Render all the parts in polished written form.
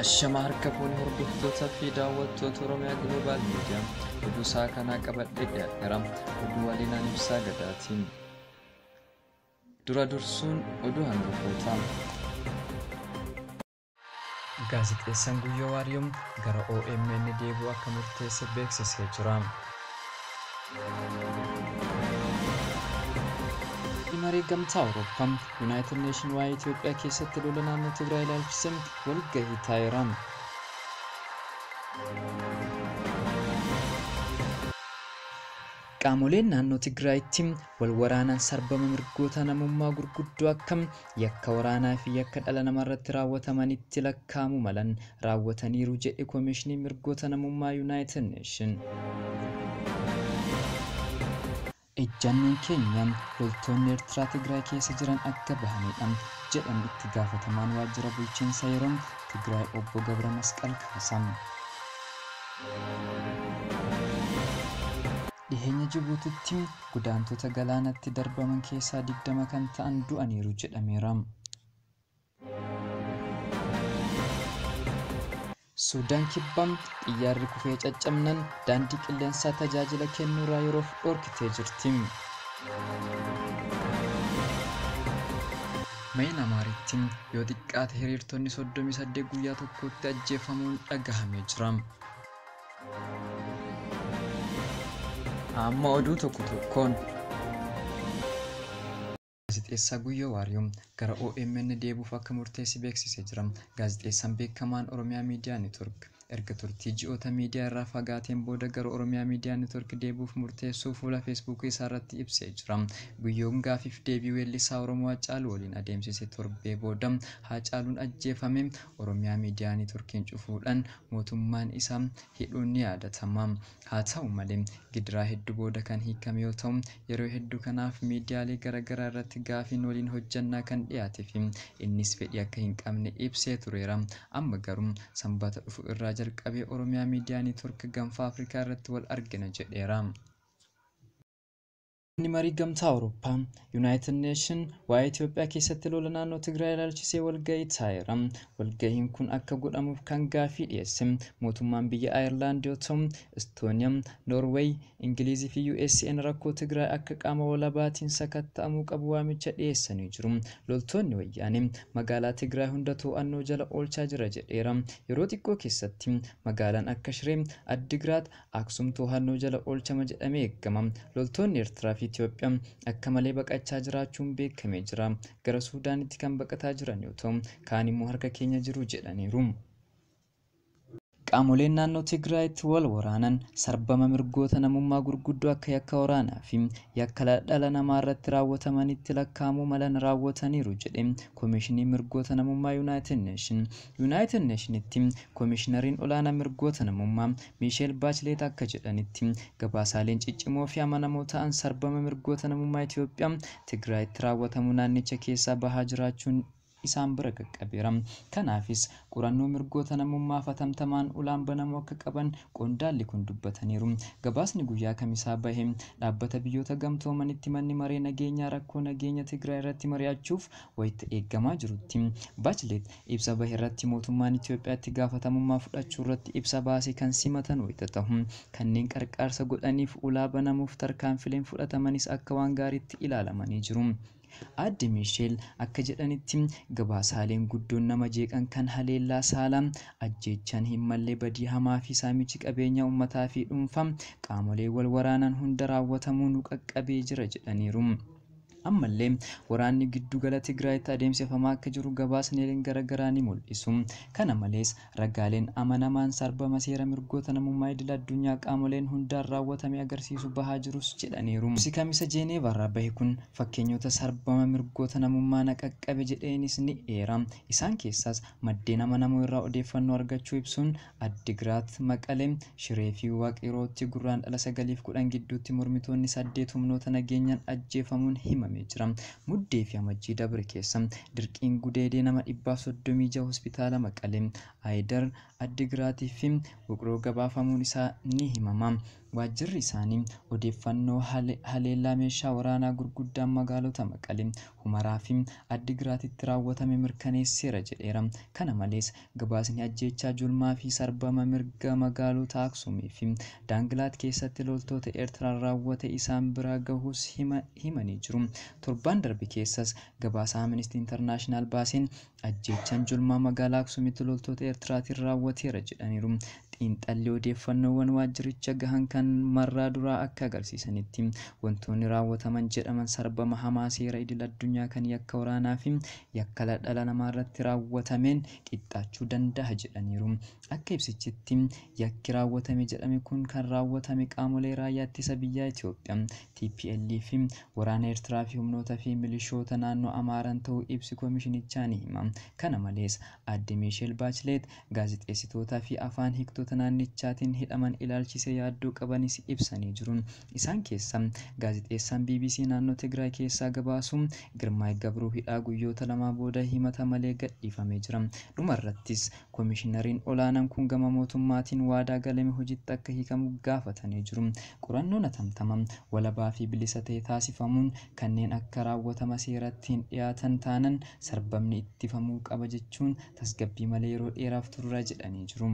Ashama harka fuunee hordoftoota fi daawwattoota Oromiyaa Global Media oduu isaa kanaa qabadhee dhiyaadheera. Oduu waliinaan ibsaa gadaatiin. Dura dursuun oduu hangafootaa. Gaazexeessaan Guyyoo Waariyoo gara OMN deebi'uu akka murteesse beeksisee jira. Marii Gamtaa Awurooppaa Yuunaayitid Neeshin waa'ee Itoophiyaa keessatti lola naannoo Tigraay ilaalchisee walgahii taa'eera. Qaamoleen naannoo Tigraayitti wal waraanaan sarbama mirgoota namummaa gurguddoo akka yakka waraanaa fi yakka dhala namarratti raawwatamanitti lakkaa'amuu malan raawwataniiru jedhe Koomishiniin Mirgoota Namummaa Yuunaayitid Neeshin. Ejjannoon keenya loltoonni Eertiraa Tigraay keessa jiran akka bahanidha jedhan itti gaafatamaan waajjira bulchiinsa yeroo Tigraay obbo Gabra Masqal Kaasaa. Dhiheenya Jibuutitti godaantota galaanatti darbaman keessaa 20 kan ta'an du'aniiru jedhameera. Suudaan Kibbaa xiyyaarri kufee caccabnaan daandii qilleensaa tajaajila kennuurraa yeroof dhorkitee jirti. Maayinaamaaritti yoo xiqqaate hiriirtonni 38 guyyaa tokkotti ajjeefamuun dhagahamee jira. Amma oduu tokko tokkoon. Gaazexeessaa Guyyoo Waariyoo gara OMN deebi'uuf akka murteesse beeksisee jira. Gaazexeessaan beekamaan Oromiyaa Miidiyaa Neetwork erga turtii ji'oota miidiyaa irraa fagaateen booda gara Oromiyaa Miidiyaa Neetwork deebi'uuf murteessuu fuula Feesbuukii isaa irratti ibsee jira. Guyyoon gaafiif deebii weellisaa Oromoo Haacaaluu waliin adeemsise torbee booda Haacaaluun ajjeefame Oromiyaa Miidiyaa Neetworkiin cufuudhaan mootummaan isaa hidhuun ni yaadatama. Haa ta'u malee gidiraa hedduu booda kan hiikame yoo ta'u yeroo hedduu kanaaf miidiyaalee garaagaraa irratti gaafiin waliin hojjannaa kan dhiyaatee fi innis fedhii akka hin qabne ibsee tureera. Amma garuu sanbata dhufu irraa jalqabee Oromiyaa Miidiyaa Neetwork gaanfa Afrikaa irratti wal argina jedheera. Inni marii Gamtaa Awurooppaa Yuunaayitid Neeshin waa'ee Itoophiyaa keessatti lola naannoo Tigraay ilaalchisee walgahii taa'eera. Walgahiin kun akka godhamuuf kan gaafii dhiyeesse mootummaan biyya Ayirlaand yoo ta'u, Estooniyaa, Noorweey, Ingilizii fi USA'n rakkoo Tigraay akka qaama walabaatiin sakatta'amuu qabu waamicha dhiyeessanii jiru. Loltoonni wayyaanee magaalaa Tigraay hunda to'annoo jala oolchaa jira jedheera. Yeroo xiqqoo keessatti magaalaan akka Shiree, Addigraat, Aksum to'annoo jala oolchama jedhamee eegama. Loltoonni Eertiraa fi Itoophiyaa akka malee baqachaa jiraachuun beekamee jira. Gara Suudaanitti kan baqataa jiran yoo ta'u, kaan immoo harka keenya jiru jedhaniiru. Qaamoleen naannoo Tigraayitti wal waraanan sarbama mirgoota namummaa gurguddoo akka yakka waraanaa fi yakka dhala namaa irratti raawwatamanitti lakkaa'amuu malan raawwataniiru jedhe Koomishiniin Mirgoota Namummaa Yuunaayitid Neeshin. Yuunaayitid Neeshinitti Koomishinariin olaanaa mirgoota namummaa Miisheel Baachileet akka jedhanitti gabaasaaleen ciccimoo fi amanamoo ta'an sarbama mirgoota namummaa Itoophiyaa Tigraayitti raawwatamu naannicha keessaa bahaa jiraachuun isaan bira qaqqabeera. Kanaafis qorannoo mirgoota namummaa hatamtamaan ulaan banamuu akka qaban qondaalli kun dubbataniiru. Gabaasni guyyaa kamisaa bahe dhaabbata biyyoota gamtoomanitti manni maree nageenyaa rakkoo nageenya Tigraay irratti mari'achuuf wayita eegamaa jirutti. Baachileet ibsa bahe irratti mootummaan Itoophiyaatti gaafatamummaa fudhachuu irratti ibsa baase kan simatan wayita ta'u kanneen qarqaarsa godhaniif ulaa banamuuf tarkaanfileen fudhatamanis akka waan gaariitti ilaalamanii jiru. Aadde Miisheel akka jedhanitti gabaasaaleen guddoon nama jeeqan kan haleellaa saalaa ajjeechaan hin malle badii hamaa fi saamichi qabeenya uummataa fi dhuunfaa qaamolee wal waraanan hunda raawwatamuu nu qaqqabee jira jedhaniiru. Ammallee waraanni giddugala Tigraayitti adeemsifamaa akka jiru gabaasnileen garaagaraa ni mul'isu. Kana malees ragaaleen amanamaan sarbama seera mirgoota namummaa idil addunyaa qaamoleen hundaan raawwatame agarsiisu bahaa jirus jedhaniiru. Ibsi kamisa Jeeneevaarraa bahe kun fakkeenyota sarbama mirgoota namummaa na qaqqabe jedheenis ni eera. Isaan keessaas maddeen amanamoo irraa odeeffannoo argachuu ibsuun Addigraat, Maqalee, Shiree fi Waaqirootti gurraan dhala 9 fi 10 gidduutti mormitoonni 8 humnoota nageenyaan ajjeefamuun himame jira. Muddee fi amajjii dabre keessa dirqiin gudeedee nama 136 hospitaala Maqalee, Aayidar, Addigraatii fi Wuqroo gabaafamuun isaa ni himama. Waajjirri isaanii odeeffannoo haleellaa meeshaa waraanaa gurguddaan magaalota Maqalee, Humaraa fi Addigiraatitti raawwatame mirkaneesseera jedheera. Kana malees gabaasni ajjeechaa julmaa fi sarbama mirga magaalota Aksumii fi Daangilaat keessatti loltoota Eertiraan raawwate isaan bira gahuus himanii jiru. Torbaan darbe keessas gabaasa Amnesty International baaseen ajjeechaan julmaa magaalaa Aksumitti loltoota Eertiraatiin raawwateera jedhaniiru. Xiinxalli odeeffannoowwan waajjiricha gahan kan marraa duraa akka agarsiisanitti wantoonni raawwataman jedhaman sarbama hamaa seera idil addunyaa kan yakka waraanaa fi yakka dhala namaa irratti raawwatameen qixxaachuu danda'a jedhaniiru. Akka ibsichitti yakki raawwatame jedhame kun kan raawwatame qaamolee raayyaa ittisa biyyaa Itoophiyaa, TPLF fi waraana Eertiraa fi humnoota fi milishoota naannoo Amaaraan ta'uu ibsi koomishinichaa ni hima. Kana malees aadde Miisheel Baachileet gaazexeessitootaa fi afaan hiiktota naannichaatiin hidhaman ilaalchisee yaaddoo qabanis ibsanii jiru. Isaan keessaa gaazexeessaan BBC naannoo Tigraay keessaa gabaasu Girmaay Gabruu hidhaa guyyoota 2 booda himata malee gadhiifamee jira. Dhumarrattis koomishinariin olaanaan kun gama mootummaatiin waadaa galame hojiitti akka hiikamu gaafatanii jiru. Qorannoon hatamtama walabaa fi bilisa ta'e taasifamuun kanneen akka raawwatama seeratti hin dhiyaatan taanan sarbamni ittifamuu qaba jechuun tasgabbii malee yeroo dheeraaf turra jedhanii jiru.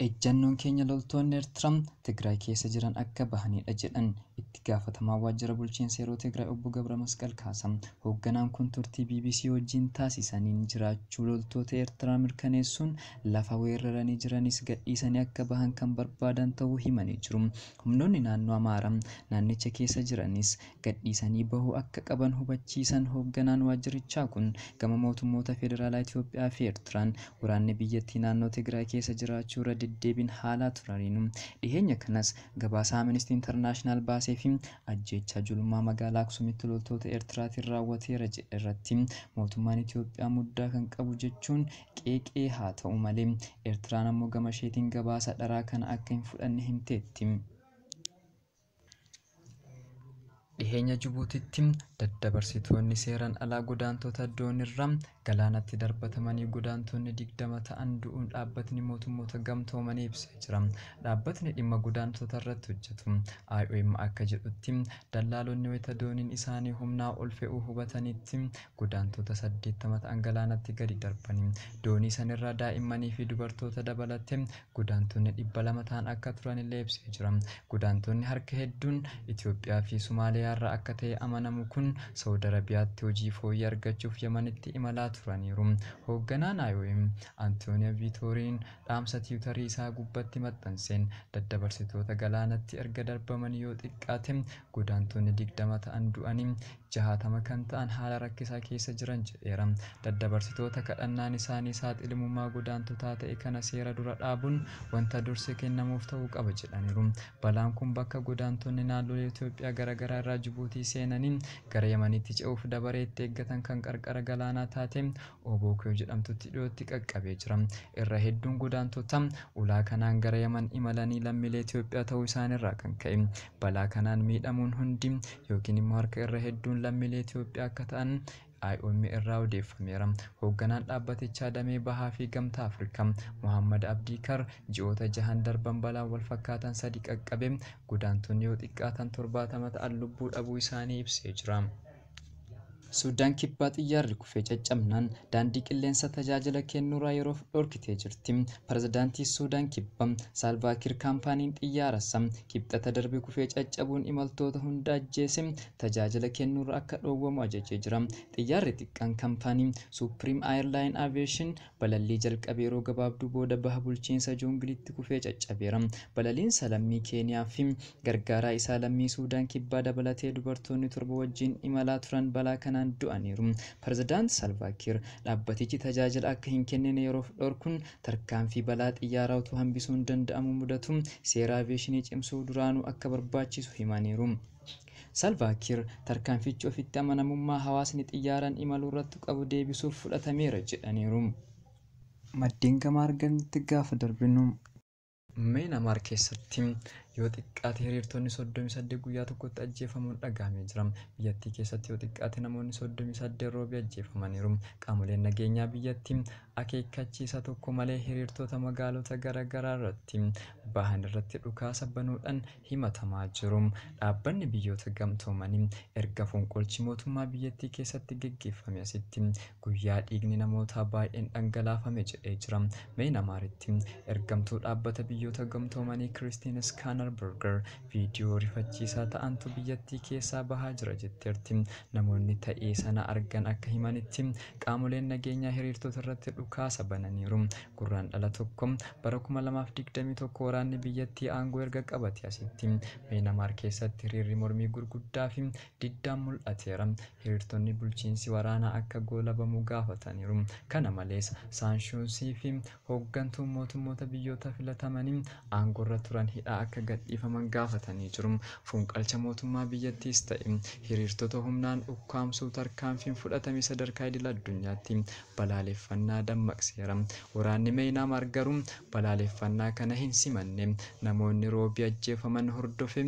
Ejjannoon keenya loltoonni Eertiraa Tigraay keessa jiran akka bahanidha jedhan itti gaafatamaa waajjira bulchiinsa yeroo Tigraay obbo Gabra Masqal Kaasaa. Hoogganaan kun turtii BBC wajjin taasisaniin jiraachuu loltoota Eertiraa mirkaneessuun lafa weeraranii jiranis gadhiisanii akka bahan kan barbaadan ta'uu himanii jiru. Humnoonni naannoo Amaaraa naannicha keessa jiranis gadhiisanii bahuu akka qaban hubachiisan hoogganaan waajjirichaa kun gama mootummoota federaalaa Itoophiyaa fi Eertiraan waraanni biyyattii naannoo Tigraay keessa jiraachuu irra deddeebiin haalaa turaniiru. Dhiheenya kanas gabaasa Amnesty International baasee fi ajjeechaa julmaa magaalaa Aksuumitti loltoota Eertiraatiin raawwateera jedhe irratti mootummaan Itoophiyaa muddaa kan qabu jechuun qeeqee haa ta'u malee Eertiraan ammoo gama isheetiin gabaasa dharaa kana akka hin fudhanne himteetti. Dhiheenya Jibuutiitti daddabarsitoonni seeraan alaa godaantota doonirraa galaanatti darbatamanii godaantonni 20 ta'an du'uun dhaabbatni mootummoota gamtoomanii ibsee jira. Dhaabbatni dhimma godaantota irratti hojjetu IOM akka jedhutti dallaalonni wayita dooniin isaanii humnaa ol fe'uu hubatanitti godaantota 80 ta'an galaanatti gadi darbanii doonii sanirraa daa'immanii fi dubartoota dabalatee godaantonni 200 ta'an akka turanillee ibsee jira. Godaantonni harka hedduun Itoophiyaa fi Somaaliyaa irraa akka ta'e amanamu kun Saawud Arabiyaatti hojii fooyyee argachuuf Yamanitti imalaa turaniiru. Hoogganaan IOM Antooniyo Viitoriin dhaamsa tiwutarii isaa gubbatti maxxanseen daddabarsitoota galaanatti erga darbamanii yoo xiqqaate godaantonni 20 ta'an du'anii 60 kan ta'an haala rakkisaa keessa jiran jedheera. Daddabarsitoota kadhannaan isaanii saaxilamummaa godaantotaa ta'e kana seera dura dhaabuun wanta dursi kennamuuf ta'uu qaba jedhaniiru. Balaan kun bakka godaantonni naannolee Itoophiyaa garaagaraa irraa Jibuutii seenanii gara Yamanitti ce'uuf dabaree itti eeggatan kan qarqara galaanaa taate Obookoo jedhamtutti dhiyootti qaqqabee jira. Irra hedduun godaantota ulaa kanaan gara Yaman imalanii lammiilee Itoophiyaa ta'uu isaaniirraa kan ka'e balaa kanaan miidhamuun hundi yookiin immoo harka irra hedduun lammiilee Itoophiyaa akka ta'an IOM irraa odeeffameera. Hoogganaan dhaabbatichaa damee bahaa fi gamtaa Afrikaa Muhammad Abdiikar ji'oota 6 darban balaan wal fakkaatan 3 qaqqabe godaantonni yoo xiqqaatan 70 ta'an lubbuu dhabuu isaanii ibsee jira. Suudaan kibbaa xiyyaarri kufee caccabnaan daandii qilleensa tajaajila kennuurraa yeroof dhorkitee jirti. Pirezidaantii Suudaan kibbaa Saalvaakiir kaampaaniin xiyyaara isaa kibxata darbe kufee caccabuun imaltoota hunda ajjeese tajaajila kennuurraa akka dhoowwamu ajajee jira. Xiyyaarri xiqqaan kaampaanii Suupiriim Aayerlaayin Aviyeeshin balallii jalqabee yeroo gabaabduu booda baha bulchiinsa Joongilitti kufee caccabeera. Balaliinsa lammii Keeniyaa fi gargaaraa isaa lammii Suudaan kibbaa dabalatee dubartoonni 7 wajjin imalaa turan balaa kanaan du'aniiru. Pirezidaant Salvaakiir dhaabbatichi tajaajila akka hin kennine yeroof dhorkuun tarkaanfii balaa xiyyaaraa utuu hambisuun danda'amu mudatu seera aviyeeshinii cimsuu duraanuu akka barbaachisu himaniiru. Salvaakiir tarkaanfichi ofitti amanamummaa hawaasni xiyyaaraan imaluu irratti qabu deebisuuf fudhatameera jedhaniiru. Maddeen gama arganitti gaafa darbinu Myanmar keessatti Yoo xiqqaate hiriirtonni 38 guyyaa tokkotti ajjeefamuun dhaga'amee jira. Biyyattii keessatti yoo xiqqaate namoonni 38 roobii ajjeefamaniiru. Qaamoleen nageenyaa biyyattii akeekkachiisa tokko malee hiriirtota magaalota garaagaraa irratti bahan irratti dhukaasa banuudhaan himatamaa jiru. Dhaabbanni Biyyoota Gamtoomanii erga fonqolchi mootummaa biyyattii keessatti geggeeffame asitti guyyaa dhiigni namootaa baay'een dhangalaafame jedhee jira. Meenamaaritti ergamtuu dhaabbata Biyyoota Gamtoomanii Kiristiin Iskaanarberger viidiyoo rifachiisaa ta'antu biyyattii keessaa bahaa jira jetteerti. Namoonni ta'ee sana argan akka himanitti qaamoleen nageenyaa hiriirtota irratti dhukaasa bananiiru. Gurraandhala 1 bara 2021 waraanni biyyattii aangoo erga qabate asitti Meenamaar keessatti hiriirri mormii gurguddaa fi diddaan mul'ateera. Hiriirtonni bulchiinsi waraanaa akka goolabamu gaafataniiru. Kana malees Saanshuunsii fi hooggantuun mootummoota biyyoota filatamanii aangoorra turan hidhaa akka gadhiifaman gaafatanii jiru. Fonqolcha mootummaa biyyattiis ta'e hiriirtota humnaan ukkaamsuu tarkaanfiin fudhatame sadarkaa idil addunyaatti balaaleffannaa dammaqseera. Waraanni Meenamaar garuu balaaleffannaa kana hin simanne. Namoonni roobii ajjeefaman hordofe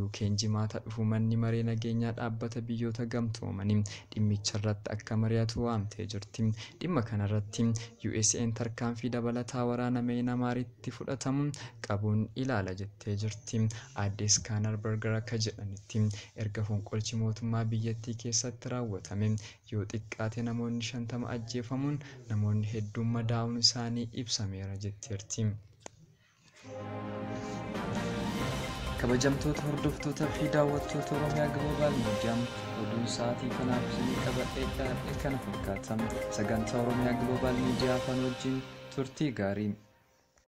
UK'n jimaata dhufu manni maree nageenyaa dhaabbata Biyyoota Gamtoomanii dhimmicha irratti akka mari'atu waamtee jirti. Dhimma kanarratti USA'n tarkaanfii dabalataa waraana Meenamaaritti fudhatamu qabuun ilaala jettee jirti. Aadde Iskaanarberger akka jedhanitti erga fonqolchi mootummaa biyyattii keessatti raawwatame yoo xiqqaate namoonni 50 ajjeefamuun namoonni hedduun madaa'uun isaanii ibsameera jetteerti. Kabajamtoota hordoftoota fi daawwattoota Oromiyaa Global Media, oduun sa'aatii kanaaf isinii qabadhee dhiyaadhe kana fakkaata. Sagantaa Oromiyaa Global Media afaan wajjin turtii gaarii.